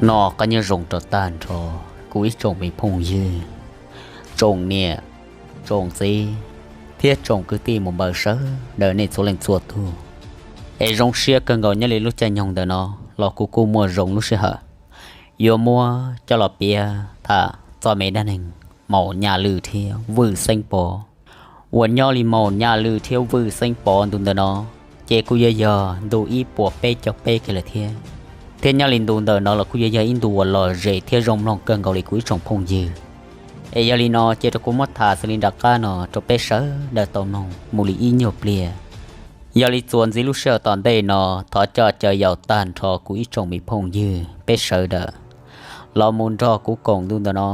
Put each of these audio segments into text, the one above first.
Noj qab nyob zoo rau tag nrho kuv ib tsoom me phooj ywg, tsoom niam, tsoom txiv, thiab tsoom kwv tij mus npaws sawv daws nej txhua leej txhua tug. Es zoo siab kawg nkaus nyob li lub caij nyoog ntawm no los kuv kuj muaj zoo lub sij hawm yuav muab coj los piav tham txoj me dab neeg Maum Nyaj Lwm thiab Vwj Xeeb Pov. Uas nyob li Maum Nyaj Lwm thiab Vwj Xeeb Pov ntu ntawm no ces kuj yuav yog ntu ib puas peb caug peb kiag lawm thiab. Thiab nyob li ntu ntawm no los kuj yuav yog ib ntu uas lom zem thiab zoo mloog kawg nkaus li kuv ib tsoom phooj ywg. Es yog li no cia rau kuv muab tham xws li nram qab no rau peb sawv daws tau mloog mus li ib nyuag pliag. Yog li txuas ntxiv lub sij hawm tom ntej no, thov coj caw yaum tag nrho kuv ib tsoom me phooj ywg peb sawv daws los mus nrog kuv koom ntu ntawm no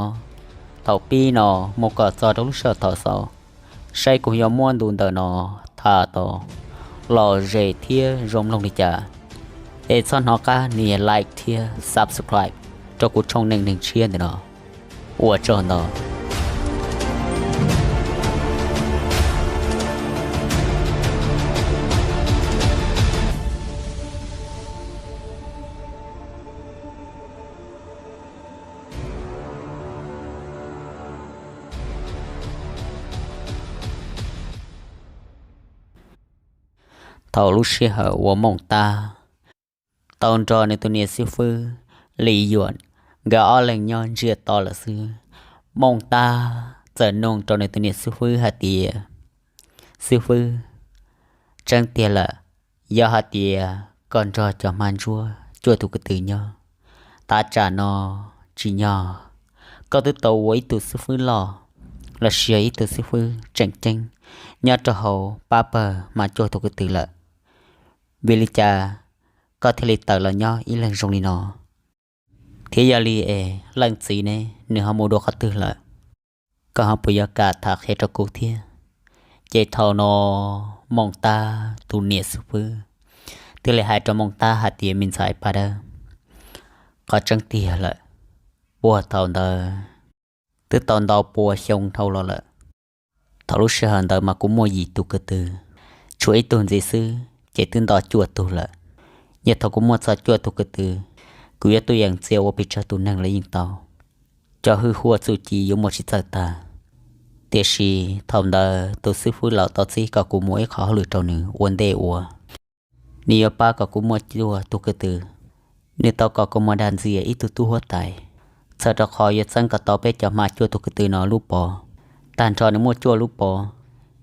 thaum pib no mus kom txog rau lub sij hawm thaum xaus, saib kuv yuav muab ntu ntawm no tham tau lom zem thiab zoo mloog li cas. Es txhob hnov qab nias like thiab subscribe rau kuv tshooj neej neeg tshiab ntawm no. Ua tsaug ntau. Thaum lub sij hawm uas Mooj Tab tau nrog nws tus niam xib fwb Lis Yuam nkawd ob leeg nyob ntsiag to lawm xwb, Mooj Tab txawm nug rau nws tus niam xib fwb hais tias, Xib fwb, tseeb tiag lawm, yog hais tias koj nrog cov hma ntsuab cuaj tus kwv tw nyob, tav tsam no tsim nyog koj twb tau ua ib tug xib fwb loj los sis yog ib tug xib fwb tseem ceeb nyob rau hauv pab pawg hma cuaj tus kwv tw lawm. Vim li cas koj thiaj li tawm los nyob ib leeg zoo li no? Thiab yog li es leej txiv ne, nws ho mus dua qhov twg lawm? Koj ho puas yuav kam tham qhia rau kuv thiab? Ces thaum no Mooj Tab tus niam xib fwb thiaj li hais rau Mooj Tab hais tias, Me ntxhais Paj Dawb, qhov tseeb tiag lawm, puag thaum ntawd twb tau ntau pua xyoo dhau los lawm. Thaum lub sij hawm ntawd mas kuv muaj yim tus kwv tw, tshuav ib tug ntxiv xwb ces twb nto cuaj tug lawm. Yog thaum kuv muaj txog cuaj tug kwv tw, kuv yuav tuaj yeem txia ua pes tsawg tus neeg los yeej tau, cov hwj huaj txuj ci yuav muaj tsis txawj tag. Tiam sis thaum ntawd tus xib fwb laus tau txib kom kuv mus ua ib qhov hauj lwm rau nws ua ntej uas nws yuav pab kom kuv muaj cuaj tug kwv tw. Nws tau kom kuv mus dag ntxias ib tug tub huab tais, txhawm rau qhov yuav txeeb kom tau peb cov hma cuaj tug kwv tw no lub pov. Tag nrho nws muaj cuaj lub pov,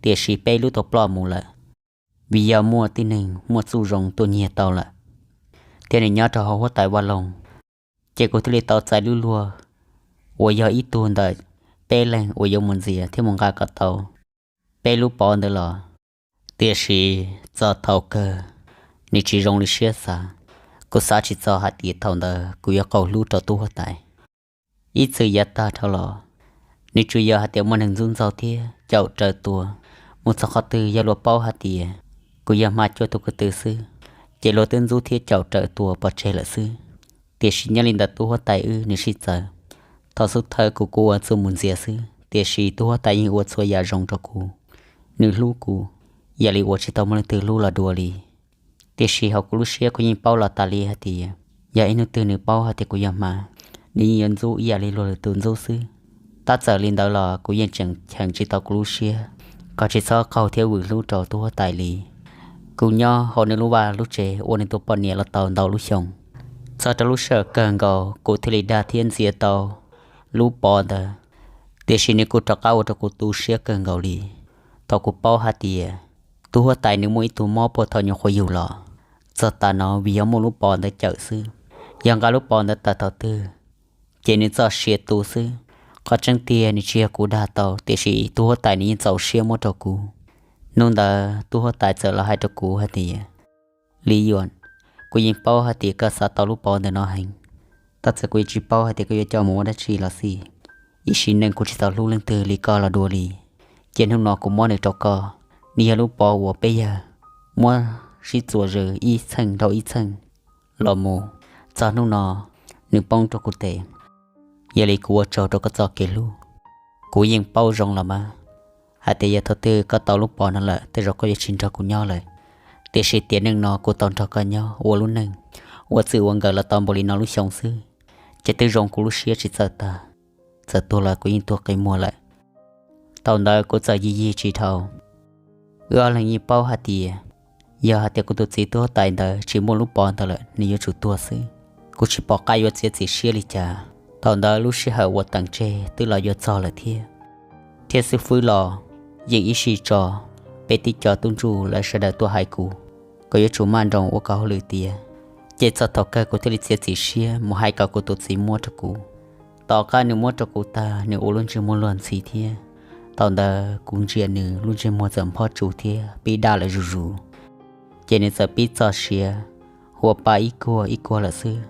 tiam sis peb lub tau ploj mus lawm, vim yog muaj tib neeg muaj txuj zoo tuaj nyiag tau lawm, thiab nws nyob rau hauv huab tais vaj loog. Ces kuv thiaj li tau txais lub luag uas yog ib tug ntawm peb leeg uas yuav mus ntxias thiab mus nqa kom tau peb lub pov ntawd los. Tiam sis txog thaum kawg, nws tsis zoo li siab xav. Kuv xav tsis txog hais tias thaum ntawd kuv yuav qaug hlub rau tub huab tais. Ib txwm yav tag dhau los, nws tsuas yog hais tias muaj neeg ntxub ntxaug thiab caum raws tua. Mus txog qhov twg yog luag paub hais tias kuv yog hma cuaj tug kwv tw xwb, ces luag twb ntxub thiab caum raws tua pov tseg lawm xwb. Tiam sis nyob li ntawd tub huab tais wb nws sib txawv. Thaum xub thawj kuv kuj ua txuj mus ntxias xwb, tiam sis tub huab tais yeej ua txhua yam zoo rau kuv. Nws hlub kuv ib yam li uas tsis tau muaj leej twg hlub los dua li. Tiam sis hauv kuv lub siab kuv yeej paub los tas li hais tias yog ib hnub twg nws paub hais tias kuv yog hma, nws yeej yuav ntxub ib yam li luag lwm tus ntxub xwb. Tab txawm li ntawd los kuv yeej tseem cheem tsis tau kuv lub siab kom tsis txhob qaug thiab vwm hlub rau tub huab tais li. Kuv nyob hauv nws lub vaj lub tsev ua nws tus poj niam los tau ntau lub xyoo. Txog rau lub sij hawm kawg nkaus kuv thiaj li dag thiab ntxias tau lub pov ntawd, tiam sis nws kuj rov qab ua rau kuv tu siab kawg nkaus li. Thaum kuv paub hais tias tub huab tais nws muaj ib tug mob puag thaum nyuam qhuav yug los, txog tav no vim yog muaj lub pov ntawd cawm xwb. Yog nqa lub pov ntawd tawm thaum twg, ces nws txoj sia tu xwb. Qhov tseeb tiag nws tsis yog kuv dag tau, tiam sis tub huab tais nws yeej txaus siab muab rau kuv. Hnub ntawd tub huab tais txawm los hais rau kuv hais tias, Li Yuam, kuv yeej paub hais tias koj xav tau lub pov ntawm no heev, tab txawm kuv yeej tsis paub hais tias koj yuav coj mus ua dab tsi los xij, ib sim neej kuv tsis tau hlub leej twg li koj los dua li. Ces hnub no kuv muab nws rau koj, nws yog lub pov uas peb yawg muab sib txuas zws ib txheej dhau ib txheej los mus txog hnub no, nws poob rau kuv tes. Yog li kuv ua tsaug rau koj txoj kev hlub. Kuv yeej paub zoo los mas hais tias yog thaum twg koj tau lub pov no lawm tej zaum koj yuav tsis nrog kuv nyob lawm, tiam sis tiam neej no kuv tau nrog koj nyob ua lub neej, ua txwm ua nkawm los tau npaum li no lub xyoo xwb. ces twb zoo kuv lub siab tsis txawj tag, txawm tuag los kuv yeej tuag qi muag lawm. Thaum ntawd kuv txawm yig yig tsis dhau. Wb ob leeg yeej paub hais tias yog hais tias kuv tus txiv tuag huab tais ntawd tsis muaj lub pov ntawd lawm nws yuav tsum tuag xwb. Kuv tsis pom qab yuav txiav txim siab li cas. Thaum ntawd lub sij hawm uas teem tseg twb los yuav txog lawm thiab, thiab xib fwb los yeej ib sij tso peb tib co tub ntsuj lawv sawv daws tuaj hais kuv kom yuav tsum maj nroos ua kom hauj lwm tiav. Ces txog thaum kawg kuv thiaj li txiav txim siab mus hais kom kuv tus txiv muab rau kuv. Tom qab nws muab rau kuv tag nws ua lub ntsej muag luag ntxhi thiab. Thaum ntawd kuv ntsia nws lub ntsej muag txawm nphob tsu thiab pib daj lawm zuj zus. Ces nws txawm pib txog siav, ua pa ib kuag ib kuag lawm xwb.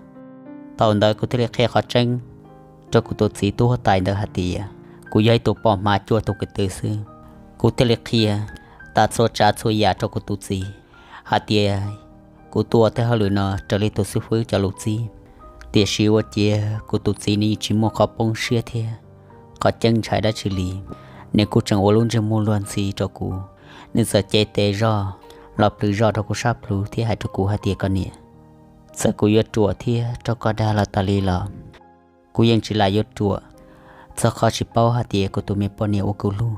Thaum ntawd kuv thiaj li qhia qhov tseeb rau kuv tus txiv tuab huab tais ntawd hais tias kuv yog ib tug poj hmav cuaj tug kwv tw xwb. Kuv thiaj li qhia tas txhua tsav txhua yam rau kuv tus txiv hais tias kuv tuaj ua tej hauj lwm no raws li tus xib fwb cov lus txib, tiam sis ua ciav kuv tus txiv nws yeej tsis muaj qhov poob siab thiab qhov ceeb ntshai dab tsi li. Nws kuj tseem ua lub ntsej muag luag ntxhi rau kuv, nws txawm cev tes zog los plhws zog rau kuv sab plhu thiab hais rau kuv hais tias, koj niam, txawm kuv yuav ruam thiab raug koj dag los tas li los kuv yeej tsis lam yuav ruam, txog qhov tsis paub hais tias kuv tus me poj niam uas kuv hlub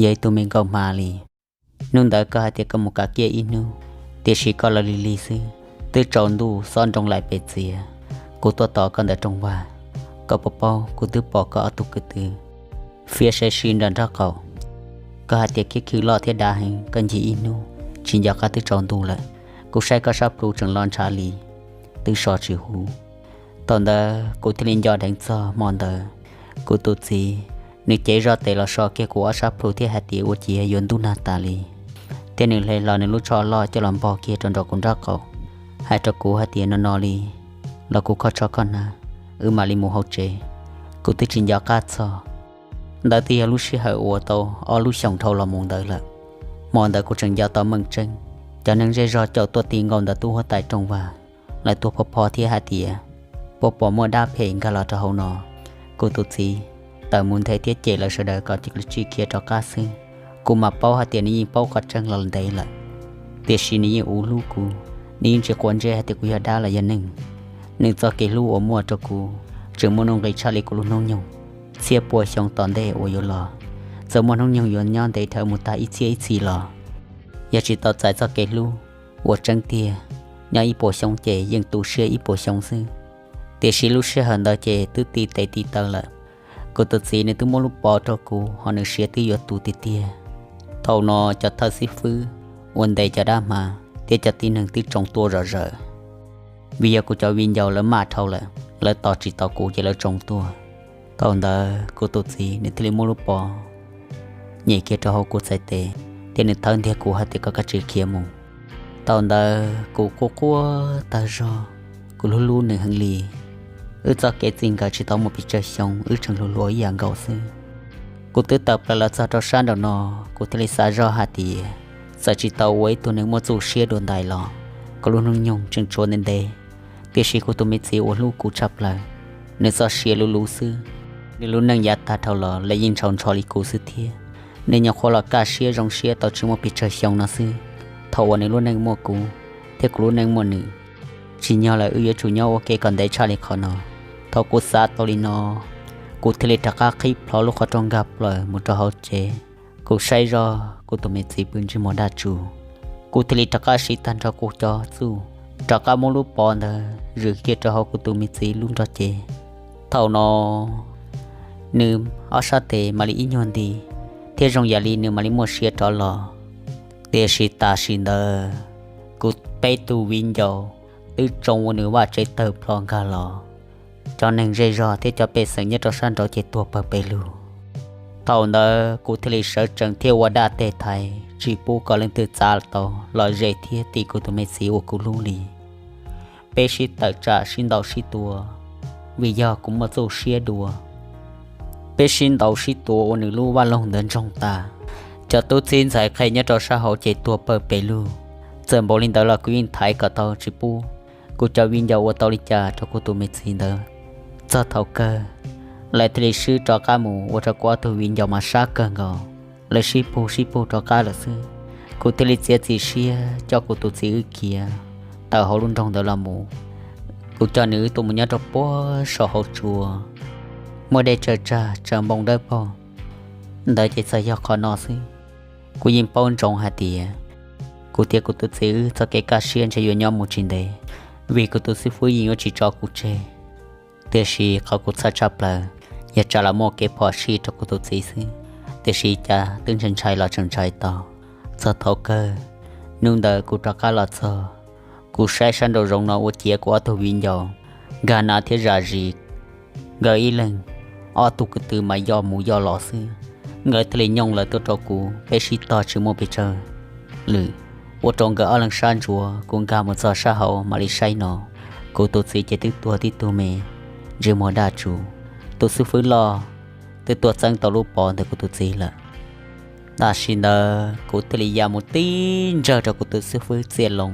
yog ib tug me nkauj hma li. Hnub ntawd koj hais tias koj mus kav kiab ib hnub, tiam sis koj los lig lig xwb. Twb tsaus ntuj xob nroo laim pes txias, kuv tuaj tos koj ntawm rooj vag. Koj puas paub kuv twb pom koj ob tug kwv tw fiab saib sib nrog nraub qaum. Koj hais tias kiab khw loj thiab dav heev, koj ncig ib hnub tsis nco qab twb tsaus ntuj lawm. Kuv saib koj sab plhu tseem lo ntshav li, twb so tsis huv. Thaum ntawd kuv thiaj li nco dheev txog hmo ntawd kuv tus txiv nws cev zog tes los so kiag kuv ob sab plhu thiab hais tias ua ciav yuav ntub nag tas li, thiab nws hle hlo nws lub tsho loj coj los npog kiag rau nraum kuv nraub qaum, hais rau kuv hais tias, no no li los kuv kho tsho kho nag, wb mam li mus hauv tsev. Kuv twb tsis nco qab txog. Ntawd twb yog lub sij hawm uas tau ob lub xyoos dhau los mus ntawd lawm. Hmo ntawd kuv tseem nco tau meej tseeb, cov neeg zej zog caum tuaj ti nkaus ntawm tub huab tais rooj vag, lawv tuaj phob phob thiab hais tias puas pom muaj dab phem nkag los rau hauv no. Kuv tus txiv tawm mus nthe thiab cem lawv sawv daws kom cia li tsim khiav rov qab xwb. Kuv mam paub hais tias nws yeej paub qhov tseeb los ntev lawm, tiam sis nws yeej ua hlub kuv, nws yeej tsis quav ntsej hais tias kuv yog dab los yog neeg. Nws txoj kev hlub uas muaj rau kuv tseem muaj nuj nqis tshaj li kuv lub hnub nyoog. Txhiab pua xyoo tom ntej uas yuav los, txawm muaj hnub nyoog yuav nyob ntev dhawv mus tag ib txhiab ib txhis los, yog tsis tau txais txoj kev hlub uas tseeb tiag, nyob ib puas xyoo ces yeej tu siab ib puas xyoo xwb. Tiam sis lub sij hawm ntawd ces twb ti tes ti taw lawm. Kuv tus txiv nws twb muab lub pov rau kuv, ho nws siav twb yuav tu tiag tiag. Thaum no cov thawj xib fwb uas ntes cov dab hma thiab cov tib neeg twb tsoo tuaj zom zaws, vim yog kuv cov viv ncaus lawv maj dhau lawm, lawv tos tsis tau kuv ces lawv tsoo tuaj. Thaum ntawd kuv tus txiv nws thiaj li muab lub pov nyem kiag rau hauv kuv txhais tes, thiab nws thawb ntiag kuv hais tias kom kav tsij khiav mus. Thaum ntawd kuv quaj quaj tag zog, kuv hlub hlub nws heev li. Wb txoj kev txij nkawm tsis tau muaj pes tsawg xyoo, wb tseem hluas hluas ib yam nkaus xwb. Kuv twb tawm plaws los txog rau sab nraum no, kuv thiaj li xav zoj hais tias txawm tsis tau ua ib tug neeg muaj txuj siab dua ntais los kuv lub hnub nyoog tseem tshuav ntev ntev. Tiam sis kuv tus me txiv uas hlub kuv tshaj plaws, nws txoj sia luv luv xwb. Nws lub neej yav tag dhau los lawv yeej ntshaus ntsho li kuv xwb thiab. Nws nyuam qhuav los kaj siab zoo siab tau tsis muaj pes tsawg xyoo no xwb, thaum uas nws lub neej muaj kuv thiab kuv lub neej muaj nws. Tsim nyog lawm wb yuav tsum nyob ua ke kom ntev tshaj li qhov no. Thaum kuv xav tau li no, kuv thiaj li rov qab qhib plho lub qhov rooj nkag plaws mus rau hauv tsev. Kuv saib zoj kuv tus me txiv pw ntsej muag daj tsuj, kuv thiaj li rov qab siv tag nrho kuv cov txuj, rov qab muab lub pov ntawd zwm kiag rau hauv kuv tus me txiv lub nrog cev. Thaum no nws ob sab tes mam li ib nyuag nti, thiab zoo yam li nws mam li muaj sia rov los. Tiam sis tam sim ntawd kuv peb tug viv ncaus twb tsoo ua nws vaj tsev tawg plho nkag los. Cov neeg zej zog thiab cov pej xeem nyob rau sab nraud ces tuag pawg pes lug. Thaum ntawd kuv thiaj li sawv tsees thiab ua daj teg thaiv tsis pub kom leej twg txav tau los ze thiab ti kuv tus me txiv uas kuv hlub li. Peb sib tawm tsam sib ntaus sib tua, vim yog kuv muaj txuj siab dua. Peb sib ntaus sib tua ua nws lub vaj loog ntawd ntsoog tas. Cov tub txib ntxhais qhe nyob rau sab hauv ces tuag pawg pes lug. Txawm npaum li ntawd los kuv yeej thaiv kom tau tsis pub kuv cov viv ncaus ua tau li cas rau kuv tus me txiv ntawd. Txog thaum kawg, lawv thiaj li swb rov qab mus ua rau kuv ob tug viv ncaus mas sab kawg nkaus. Lawv sib pug sib pug rov qab lawm xwb. Kuv thiaj li txiav txim siab coj kuv tus txiv wb khiav tawm hauv lub nroog ntawd los mus. Kuv coj nws wb tuaj mus nyob rau puag saum hauv tsua, muaj dej tsawg tsag tsawg npoo dawb paug. Ntawd ces txawm yog qhov no xwb. Kuv yeej paub ntsoov hais tias kuv thiab kuv tus txiv wb txoj kev kaj siab ntshe yuav nyob mus tsis ntev, vim kuv tus xib fwb yeej yuav tsis tso kuv tseg. Tiam sis qhov kuv txhawj tshaj plaws yog tsam los muaj kev phom sij rau kuv tus txiv xwb. Tiam sis cas twb ntshai ntshai los tseem ntshai tau. Txog thaum kawg, hnub ntawd kuv rov qab los txog, kuv saib sab nraum zoov no ua ciav kuv ob tug viv ncaus nkag nav thiab zam zis. Nkawd ib leeg ob tug kwv tw mas yoj mus yoj los xwb. Nkawd thiaj li nyooj lawv tuaj rau kuv, peb sib tog tsis muaj pes tsawg lwm, ua rau nkawd ob leeg sab ntsuav, kuv nkag mus txog sab hauv mam li saib no, kuv tus txiv ces twb tuag tib tug me ntsej muag daj tsuv. Tus xib fwb loj twb tuaj txeeb tau lub pov ntawm kuv tus txiv lawm. Tam sim ntawd kuv thiaj li ya mus tib ntsawg rau kuv tus xib fwb txiaj loo.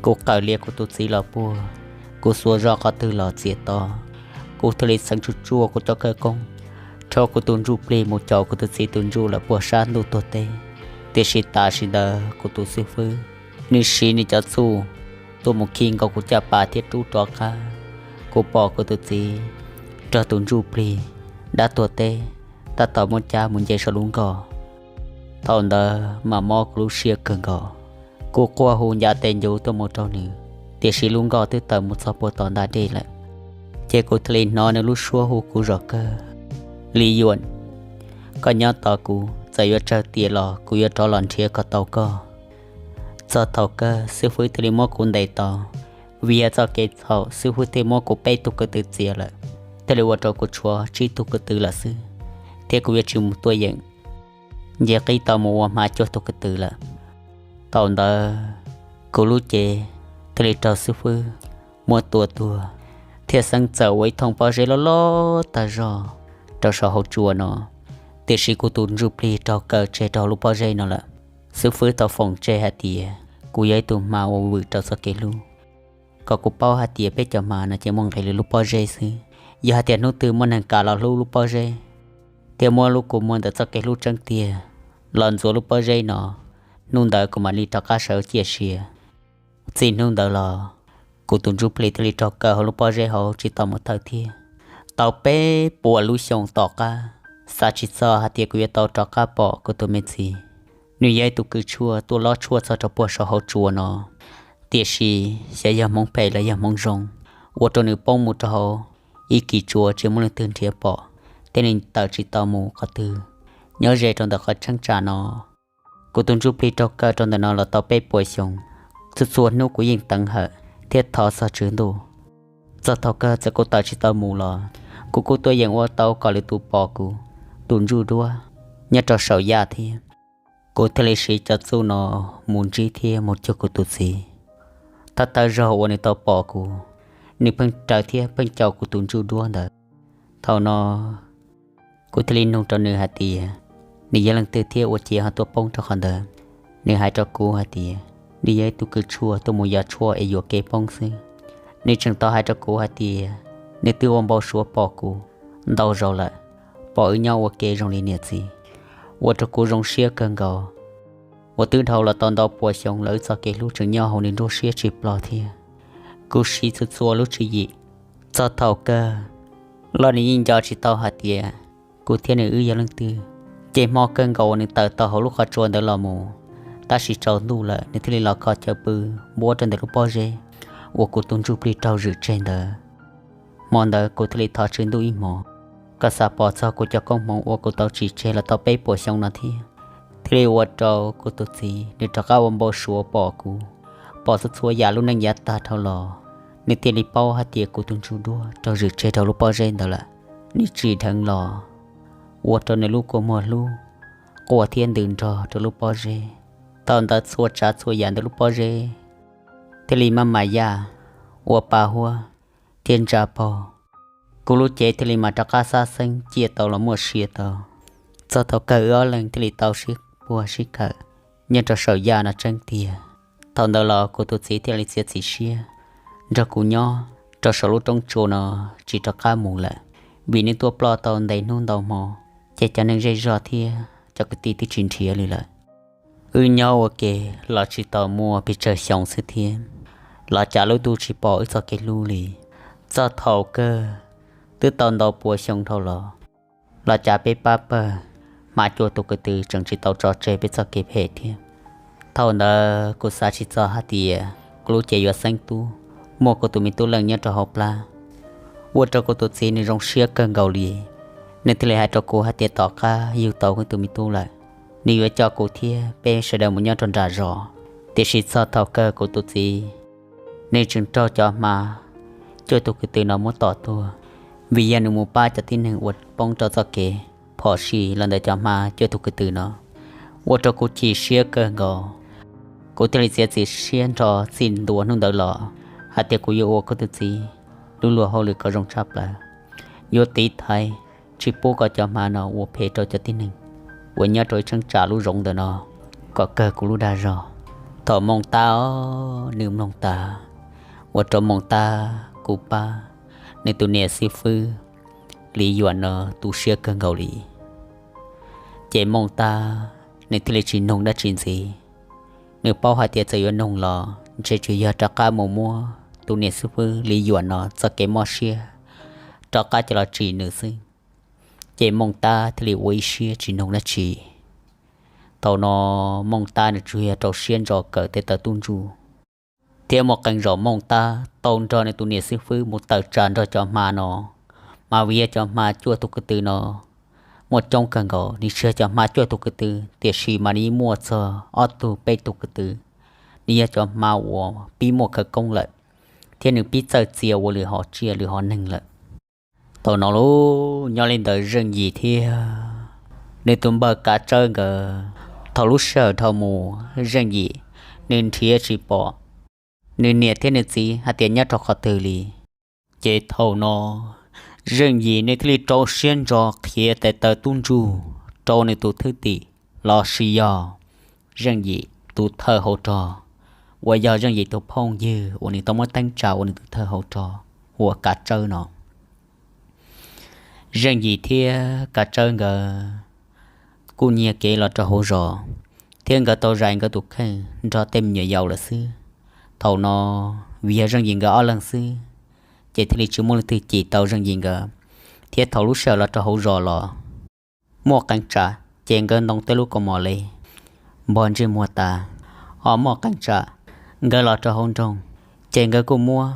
Kuv qawm lias kuv tus txiv los puag, kuv xuas zog qhov twg los txias to. Kuv thiaj li txheev tsuj tsuaj kuv cov khawv koob, rho kuv tus ntsuj plig mus caum kuv tus txiv tus ntsuj lawm puag sab ntuj tuag teb. Tiam sis tam sim ntawd kuv tus xib fwb, nws siv nws cov txuj tuaj mus khi nkaus kuv caj pas thiab rub rov qab. Kuv pom kuv tus txiv rog tus ntsuj plig dab tuag teb, tab tom muab cab mus nce saum lub nkoj. Thaum ntawd mas mob kuv lub siab kawg nkaus. Kuv quaj hu ncav tes ncuv tuaj mus rau nws, tiam sis lub nkoj twb tawm mus txog puag tom ntag dej lawm. Ces kuv thiaj li hnov nws lub suab hu kuv zom kawg: Li Yuam, koj nyob tos kuv, txawm yuav tsawg tiam los kuv yuav rov los nrhiav kom tau koj. Txog thaum kawg xib fwb thiaj li muab kuv ntes tau. Vim yog txoj kev txhaum, xib fwb thiaj muab kuv peb tug kwv tw txiav lawm, thiaj li ua rau kuv tshuav tsib tug kwv tw lawm xwb, thiab kuv yuav tsis mus tuaj yeem, nce qib tau mus ua hma cuaj tug kwv tw lawm. Thaum ntawd kuv lub cev thiaj li raug xib fwb muab tua tuag, thiab xeeb txawm ua ib thooj pob zeb loj loj tag zog rau saum hauv tsua no. Tiam sis kuv tus ntsuj plig raug kaw tseg rau lub pob zeb no lawm. Xib fwb tau foom tseg hais tias kuv yog ib tug hma uas vwm rau txoj kev hlub, kom kuv paub hais tias peb cov hma no ces muaj nqis li lub pob zeb xwb. Yog hais tias hnub twg muaj neeg kam los hlub lub pob zeb, thiab muab lub kua muag ntawm txoj kev hlub tseeb tiag los ntxuav lub pob zeb no, hnub ntawd kuv mam li rov qab sawv ciaj sia. Txij hnub ntawd los, kuv tus ntsuj plig thiaj li raug kaw hauv lub pob zeb hauv tsis tau mus thawj thiab. Tau peb puas lub xyoo tom qab, xav tsis txog hais tias kuv yuav tau rov qab pom kuv tus me txiv. Nws yog ib tug kws tshuaj tuaj lob tshuaj txog rau puag saum hauv tsua no, tiam sis xyov yog hmoov phem los yog hmoov zoo, ua rau nws poob mus rau hauv ib kis tsua tsis muaj leej twg nrhiav pom, thiab nws tawm tsis tau mus qhov twg. Nyob ze rau ntawm qhov cheeb tsam no, kuv tus ntsuj plig raug kaw rau ntawm no los tau peb puas xyoo. Txhua txhua hnub kuv yeej teev hawm thiab thov txog Tswv Ntuj. Txog thaum kawg txawm kuv tawm tsis tau mus los, kuv kuj tuaj yeem ua tau kom lwm tus pom kuv tus ntsuj duab nyob rau saum yaj thiab. Kuv thiaj li siv cov txuj no mus ntsib thiab mus cuag kuv tus txiv. Thawj thawj zaug uas nws tau pom kuv, nws pheej raws thiab pheej caum kuv tus ntsuj duab ntawd. Thaum no, kuv thiaj li nug rau nws hais tias nws yog leej twg thiab ua cas ho tuaj poob rau qhov ntawd. Nws hais rau kuv hais tias nws yog ib tug kws tshuaj tuaj mus yos tshuaj es yuam kev poob xwb. Nws tseem tau hais rau kuv hais tias nws twb ua npau suav pom kuv ntau zaus lawm, pom wb nyob ua ke zoo li niam txiv, ua rau kuv zoo siab kawg nkaus. Uas twb dhau los tau ntau puas xyoo lawm wb txoj kev hlub tseem nyob hauv nws nruab siab tsis ploj thiab. Kuv siv txhua txhua lub tswv yim, txog thaum kawg los nws yeej nco tsis tau hais tias kuv thiab nws wb yog leej twg. Ces hmo kawg nkaus uas nws tawm tau hauv lub qhov tsua ntawd los mus, tab sis tsaus ntuj lawm nws thiaj li los kho chaw pw npuab rau ntawm lub pob zeb uas kuv tus ntsuj plig raug zwm tseg ntawd. Hmo ntawd kuv thiaj li thov Tswv Ntuj ib hmos, kom xam pom txog kuv cov koob hmoov uas kuv tau tsim tseg los tau peb puas xyoo no thiab. Thiaj li ua rau kuv tus txiv nws rov qab ua npau suav pom kuv, pom txhua txhua yam lub neej yav tag dhau los. Nws thiaj li paub hais tias kuv tus ntsuj duab raug zwm tseg rau lub pob zeb ntawd lawm. Nws tsim dheev los ua rau nws lub kua muag hlub quaj thiab ntws nrog rau lub pob zeb. Thaum ntawd txhua tsav txhua yam ntawm lub pob zeb thiaj li maj mam yaj ua pa huab thiab ntsa paug. Kuv lub cev thiaj li mam rov qab xab xeeb ciaj tau los muaj sia tau. Txog thaum kawg wb ob leeg thiaj li tau sib puag sib khawm nyob rau saum yaj no tseeb tiag. Thaum ntawd los kuv tus txiv thiaj li txiav txim siab nrog kuv nyob rau saum lub roob tsua no tsis rov qab mus lawm, vim nws tuaj ploj tau ntev hnub ntau hmo, ces cov neeg zej zog thiab cov kwv tij twb tsis nrhiav li lawm. Wb nyob ua ke los tsis tau muaj pes tsawg xyoo xwb thiab, los cas lub ntuj tsis pom wb txoj kev hlub li. Txog thaum kawg twb tau ntau pua xyoo dhau los, los cas peb pab pawg hma cuaj tus kwv tw tseem tsis tau tso tseg peb txoj kev phem thiab. Thaum ntawd kuv xav tsis txog hais tias kuv lub cev yuav xeeb tub, muaj kuv tus me tub leej nyob rau hauv plab, ua rau kuv tus txiv nws zoo siab kawg nkaus li. Nws thiaj li hais rau kuv hais tias tom qab yug tau kuv tus me tub lawm, nws yuav coj kuv thiab peb sawv daws mus nyob rau nram zos. Tiam sis txog thaum kawg kuv tus txiv, nws tseem raug cov hma cuaj tus kwv tw no muab tom tuag, vim yog nws mus pab cov tib neeg uas poob rau txoj kev phom sij los ntawm cov hma cuaj tus kwv tw no, ua rau kuv chim siab kawg nkaus. Kuv thiaj li txiav txim siab nrho txij ntua hnub ntawd los hais tias kuv yuav ua kuv tus txiv lub luag hauj lwm kom zoo tshaj plaws, yuav tiv thaiv tsis pub kom cov hma no ua phem rau cov tib neeg uas nyob rau ib cheeb tsam lub zoov ntawm no kom kawg kuv lub dag zog. Thaum Mooj Tab nws mloog tas, ua rau Mooj Tab kuj pab nws tus niam xib fwb Li Yuam no tu siab kawg nkaus li. Ces Mooj Tab nws thiaj li tsis nug dab tsi ntxiv. Nws paub hais tias txawm yuav nug los ntshe tsuas yog rov qab mus muab tus niam xib fwb Li Yuam no txoj kev mob siab rov qab coj los tsim nws xwb. Ces Mooj Tab thiaj li ua ib siab tsis nug dab tsi. Thaum no Mooj Tab nws tsuas yog rau siab ntso kawm tes taw tub ntsuj thiab muaj qee zaum Mooj Tab tau nrog nws tus niam xib fwb mus tawm tsam nrog cov hma no. Mas vim yog cov hma cuaj tus kwv tw no muaj coob kawg nkaus, nws tsis yog cov hma cuaj tus kwv tw, tiam sis mas nws yeej muaj txog ob tug peb tus kwv tw. Nws yog cov hma uas pib muaj khawv koob lawm, thiab nws pib txawj txia ua lwm hom tsiaj lwm hom neeg lawm. Thaum no los nyob li ntawd Zeej Yim thiab nws tus npawg Kav Tsawb nkawd, thaum lub sij hawm dhau mus Zeej Yim nws nrhiav tsis pom nws niam thiab nws txiv hais tias nyob rau qhov twg li. Ces thaum no Zeej Yim nws thiaj li rau siab ntso qhia tes taw tub ntsuj rau nws tus thwj tim los sis yog Zeej Yim tus thawj hauv rog, uas yog Zeej Yim tus phooj ywg uas nws tau muab teeb tsa ua nws tus thawj hauv rog hu ua Kav Tsawb no. Zeej Yim thiab Kav Tsawb nkawd kuj nyiag kev los rau hauv zos, thiab nkawd tau zais nkawd tus kheej nrog tej me nyuam yaus lawm xwb. Thaum no vim yog Zeej Yim nkawd ob leeg xwb, ces thiaj li tsis muaj leej twg cim tau Zeej Yim nkawd. Thiab thaum lub sij hawm los rau hauv zos los muaj qee tsam ces nkawd ntoo tej lub kaus mom li npog ntsej muag tas, ho muaj qee tsam nkawd los rau hauv nroog ces nkawd kuj muab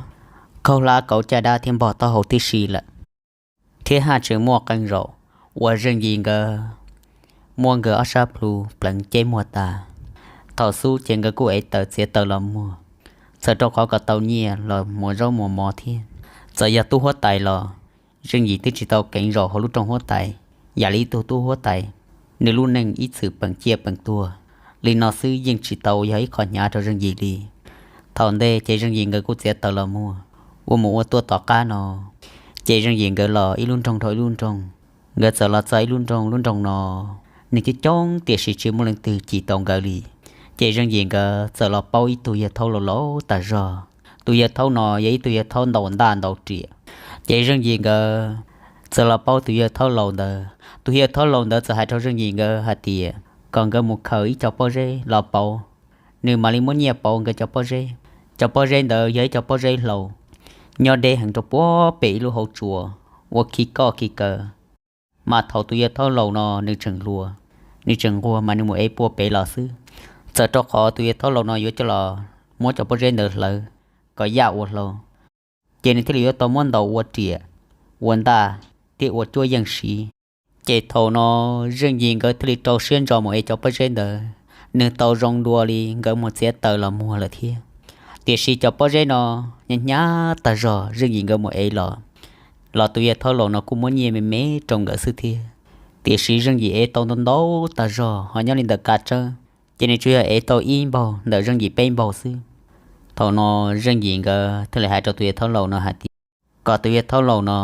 khaub hlab kauv caj dab thiab npog taub hau tib si lawm. Thiab haj tseem muaj qee zaum uas Zeej Yim nkawd muab nkawd ob sab plhu pleev ceb muag tas. Thaum xub ces nkawd kuj ev taws txiav taws los muag, txawm rau qhov kom tau nyiaj los muas zaub muas mov thiab. Txawm yog tub huab tais los Zeej Yim twb tsis tau keev zaum hauv lub rooj huab tais yam li ib tug tub huab tais, nws lub neej ib txwm peem ciaj peem tuag li no xwb yeej tsis tau yog ib qho hnyav rau Zeej Yim li. Thaum ntej ces Zeej Yim nkawd kuj txiav taws los muag ua mus ua tuaj tom qab no, ces Zeej Yim nkawd los ib lub nroog dhau ib lub nroog. Nkawd txawm los txog ib lub nroog, lub nroog no nws coob coob tiam sis tsis muaj leej twg cim tau nkawd li. Ces Zeej Yim nkawd txawm los paub ib tug yawg thaub laus laus tas zog. Tus yawg thaub no yog ib tug yawg thaub ntaus ntaj ntaus riam. Ces Zeej Yim nkawd txawm los paub tus yawg thaub laus ntawd. Tus yawg thaub laus ntawd txawm hais rau Zeej Yim nkawd hais tias kom nkawd mus khaws ib co pob zeb los pauv, nws mam li muab nyiaj pauv nkawd cov pob zeb. Cov pob zeb ntawd yog ib co pob zeb hlau, nyob deb heev rau puag pem ib lub hauv tsua uas khi koj khi kaw. Mas thaum tus yawg thaub laus no nws tseem hluas, nws tseem nquag mas nws mus ev puag pem los xwb. Txawm rau qhov tus yawg thaub laus no yuav coj los muab cov pob zeb ntawd hlawv kom yaj ua hlau, ces nws thiaj li yuav tau muab ntaus ua riam, ua ntaj, thiab ua cuab yeej siv. Ces thaum no Zeej Yim nkawd thiaj li rau siab ntso mus ev cov pob zeb ntawd. Nws tau zoo dua li nkawd mus txiav taws los muag lawm thiab. Tiam sis cov pob zeb no hnyav hnyav tag zog, Zeej Yim nkawd mus ev los, los tus yawg thaub laus no kuj muab nyiaj me me rau nkawd xwb thiab. Tiam sis Zeej Yim ev tau ntau ntau tag zog, ho nyob li ntawm Kav Tsawb ces nws tsuas yog ev tau ib npaug ntawm Zeej Yim peb npaug xwb. Thaum no Zeej Yim nkawd thiaj li hais rau tus yawg thaub laus no hais tias kom tus yawg thaub laus no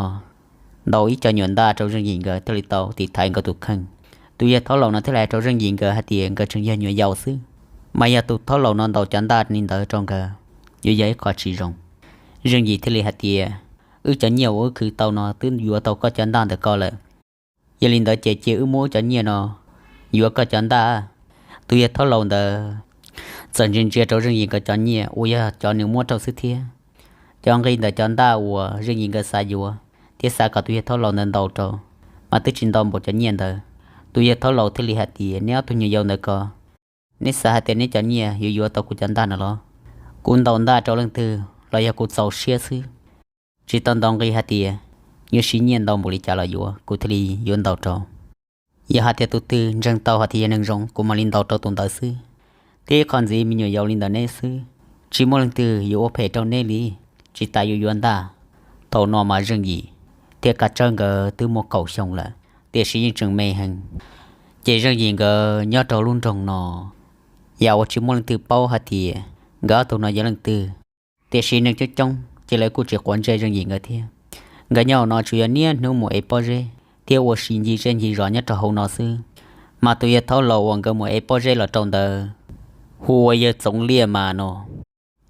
ntaus ib co nyuam ntaj rau Zeej Yim nkawd thiaj li tau tiv thaiv nkawd tus kheej. Tus yawg thaub laus no thiaj li hais rau Zeej Yim nkawd hais tias nkawd tseem yog nyuam yaus xwb, mas yog tus thaub laus no ntaus cov ntaj li ntawd rau nkawd yuav yog ib qho tsis zoo. Zeej Yim thiaj li hais tias wb cov nyiaj uas wb khwv tau no twb yuav tau koj cov ntaj ntawm koj lawm. Yog li ntawd ces cia wb muab wb cov nyiaj no yuav koj cov ntaj. Tus yawg thaub laus ntawd txawm ntsia ntsia rau Zeej Yim nkawd cov nyiaj uas yog cov nws muab rau xwb thiab. Cov nqi ntawm cov ntaj uas Zeej Yim nkawd xav yuav thiab xav kom tus yawg thaub laus ntawd ntaus rau, mas twb tsis nto npaum cov nyiaj ntawd. Tus yawg thaub laus thiaj li hais tias, neb ob tug nyuam yaus ntawd ko, neb xav hais tias neb cov nyiaj yuav yuav tau kuv cov ntaj no los? Kuv ntaus ntaj rau leej twg los yog kuv txaus siab xwb, tsis tau ntaus nqi hais tias yuav siv nyiaj ntau npaum li cas los yuav, kuv thiaj li yuav ntaus rau. Yog hais tias tus twg ntseeg tau hais tias yog neeg zoo, kuv mam li ntaus rau tus ntawd xwb. Thiab ib qho ntxiv, me nyuam yaus li ntawm neb xwb, tsis muaj leej twg yuav ua phem rau neb li, tsis tas yuav yuav ntaj. Thaum no mas Zeej Yim thiab Kav Tsawb nkawd twb muaj kaum xyoo lawm, tiam sis yeej tseem me heev. Ces Zeej Yim nkawd nyob rau lub nroog no, yam uas tsis muaj leej twg paub hais tias nkawd ob tug no yog leej twg. Tiam sis neeg coob coob ces lawv kuj tsis quav ntsej Zeej Yim nkawd thiab. Nkawd nyob hauv no tsuas yog niaj hnub mus ev pob zeb thiab ua si ncig zej ncig zos nyob rau hauv no xwb. Mas tus yawg thaub laus uas nkawd mus ev pob zeb los rau ntawd hu ua yawg Txoov Liaj Mas no.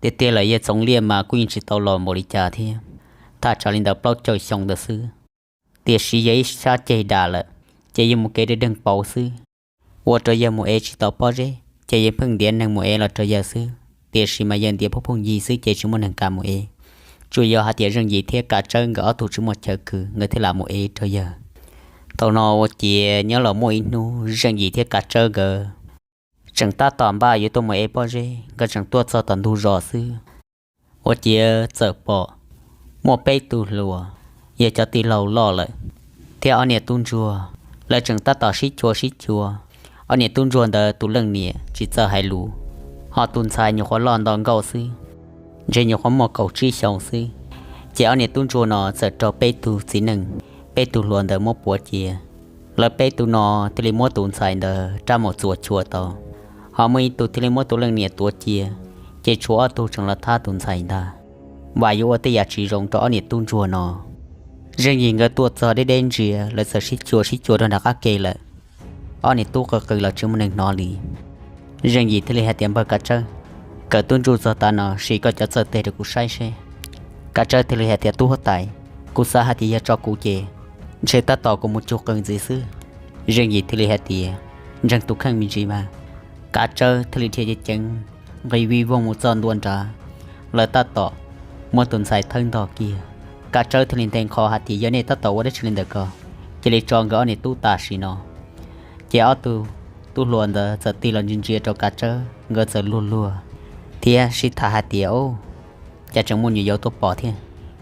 Tiag tiag lawm yawg Txoov Liaj Mas kuj yeej tsis tau laus npaum li cas thiab, thaj tsam li ntawm plaub caug xyoo ntawd xwb. Tiam sis yog ib sab ceg dam lawm, ces yawg mus kev deeg deeg pauv xwb, ua rau yawg mus ev tsis tau pob zeb, ces yawg pheej ntiav neeg mus ev los rau yawg xwb. Tiam sis mas yawg ntiav phooj phooj ywg xwb ces tsis muaj neeg kam mus ev. Tsuas yog hais tias Zeej Yim thiab Kav Tsawb nkawd ob tug tsis muaj chaw khwv nkawd thiaj lam mus ev rau yawg. Thaum no ua ciav nyob los muaj ib hnub Zeej Yim thiab Kav Tsawb nkawd tseem tab tom npaj yuav tuaj mus ev pob zeb, nkawd tseem tuaj txog tom ntug zos xwb, ua ciav txawm pom muaj peb tug hluas, yog cov tij laug loj lawm, thiab ob niam tub ntsuag, lawv tseem tab tom sib chua sib chua. Ob niam tub ntsuag ntawd tus leej niam tsis txawj hais lus, ho tus ntxhais nyuam qhuav loj nto nkauj xwb, ntshe nyuam qhuav muaj kaum tsib xyoo xwb. Ces ob niam tub ntsuag no txawm raug peb tug txiv neej, peb tug hluas ntawd muab puav cia. Lawv peb tug no thiaj li muab tus ntxhais ntawd rab mus txuas chua tau, ho muaj ib tug thiaj li muab tus leej niam tuav cia, ces tshuav ob tug tseem los thab tus ntxhais ntag. Vam yuav ua tej yam tsis zoo rau ob niam tub ntsuag no. Zeej Yim nkawd tuaj txog deb deb ntsia, lawv txawm sib chua sib chua rau nram qab ke lawm. Ob niam tub qw qw los tsis muaj neeg hnov li. Zeej Yim thiaj li hais tias, npawg Kav Tsawb, kawm tub ntsuj txog tav no, sim koj cov txawj teg rau kuv saib seb. Kav Tsawb thiaj li hais tias, tub huab tais, kuv xav hais tias yog tso kuv ces ntshe tab tom kuv mus cug qws ntxiv xwb. Zeej Yim thiaj li hais tias, ntseeg tus kheej me ntsis mas. Kav Tsawb thiaj li dhia ceev ceev nqis vij voog mus txog ntua nrad, lawv tab tom muab tus ntxhais thawb ntog kiag. Kav Tsawb thiaj li nthe nqho hais tias, yog nej tab tom ua dab tsi li ntawm ko, cia li tso nkawd ob niam tub tam sim no. Ces ob tug tub hluas ntawd txawm tig los ntsia ntsia rau Kav Tsawb, nkawd txawm luag luag thiab sib tham hais tias, o, cas tseem muaj nyuam yaus tuaj pom thiab,